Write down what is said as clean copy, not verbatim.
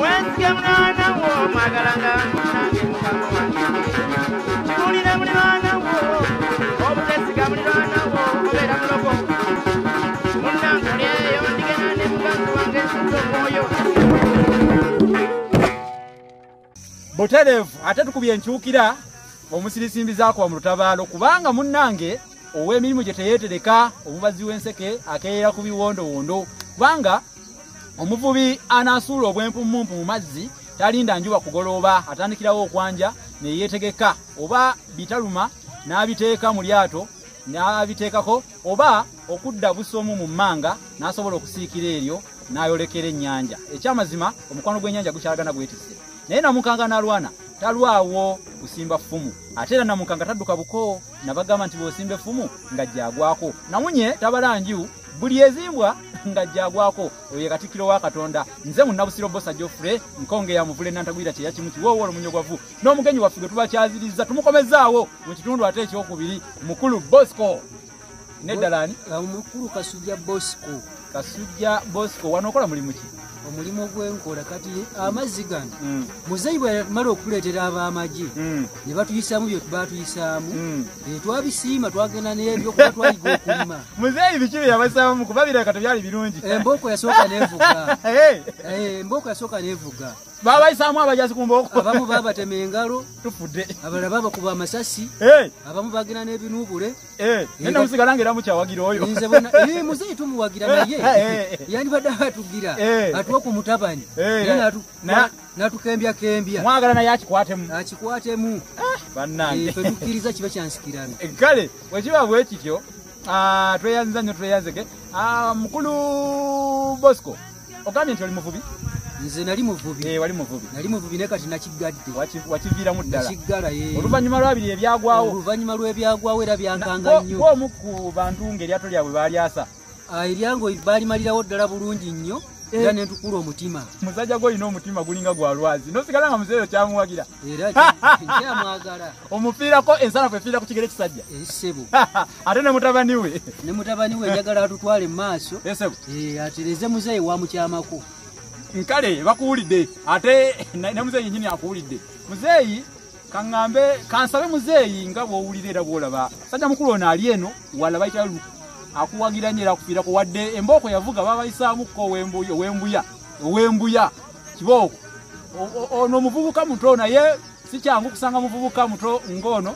Wesige mulwana wo mwagalanga nange mukama wange. Kiwulire mulwana wo, obutesiga mulwana wo, obeera mulogo. Munnange oli eyo ndigenda ne muganzi wange nsuza omwoyo. Butereevu ate tukubye enkyukira omusirisimbizaako mu lutabaalo kubanga munnange ow'emirimu gye teyeetereka omubazi w'enseke akeera ku biwondowondo kubanga omuvubi anaasuula obwempumumpu mu mazzi talinda njuba kugolooba atandikirawo okwanja ne yeetegeka oba bitaluma n'abiteeka mu lyato n'abiteekako oba okudda busomu mu mmanga n'asobola okusiikira eryo n'ayolekera ennyanja. Ekyamazima omukwano gw'ennyanja gukyalagana gwetisse. Naye Namukanga n'alwana talwawo kusimba ffumu ate era Namukanga tadduka buko nabagamba nti bw'osimba effumu nga gyagwako. Namunye tabala nju buli ezimbwa nga gyagwako. Oyo ye Katikkiro wa Katonda. Nze Munnabusiro Bbosa Geoffrey Nkonge ya Muvule Nantagwira kye yakimu kiwoowo omunyogwavu n'omugenyi waffe gwe tubakyaziriza tumukomezaawo mu kitundu ate ekyokubiri Mukulu Bosco. Neddala ani? Omukulu Kasujja Bosco. Kasujja Bosco, wano okola mulimu ki? Omulimu gwenkola kati amazzi gano muzeeyi bwe yamala okuleetera ab'amagye ne batuyisaamu bye batuyisaamu, twabisiima twagenda n'ebyo kuba twayiga okulima. Muzeeyi biki bye yabasaamu kuba birabika tebyali birungi? Embooko yasooka n'evuga. Embooko yasooka n'evuga. Babayisaamu abajazi ku mbooko. Abamu baabatema engalo, tufudde. Abalala babakuba amasasi, abamu bagenda n'ebinuubule. Naye namusigala ng'era mukyawagira oyo. Nze bonna muzeeyi tumuwagira naye yandibadde atugira atuwa ku mutabani n'atukembyakembya. Mwagala naye akikwatemu. Akikwatemu. Bannange. Ffe tukkiriza kiba kyansikirano. Kale bwe kiba bwe kityo tweyanziza nnyo tweyanzege. Mukulu Bosco, ogambye nti oli muvubi? Nze nali muvubi. Wali muvubi. Nali muvubi naye kati nakigadde. Wakiviiramu ddala. Nakiggala. Oluvannyuma lwabiri ebyagwawo. Oluvannyuma lw'ebyagwawo era byankanga nnyo. Omu ku bantu ng'eryato lyabwe baalyasa. Eryango baalimalirawo ddala bulungi nnyo era ne ntukula omutima. Musajja gw'olina omutima gulinga gwa lwazi. N'osigala nga muzeeyo kyamuwagira. Era nkyamwagala. Omufiirako ensanafu efiira ku kigere kisajja. Ssebo. Ate ne mutabani we. Ne mutabani we njagala atutwale mu maaso. Ssebo. Atereze muzeeyi wamukyamako. Nkale bakuwulidde ate ne muzeeyi yennyini akuwulidde. Muzeeyi kaŋŋambe kansabe muzeeyi nga bw'owulira era bw'olaba. Sajja mukulu ono ali eno wala bayita akuwagira nnyo era akufiirako wadde embooko yavuga babayisaamuko ow'embuya kibooko. Ono omuvubuka muto naye si kyangu kusanga muvubuka muto ng'ono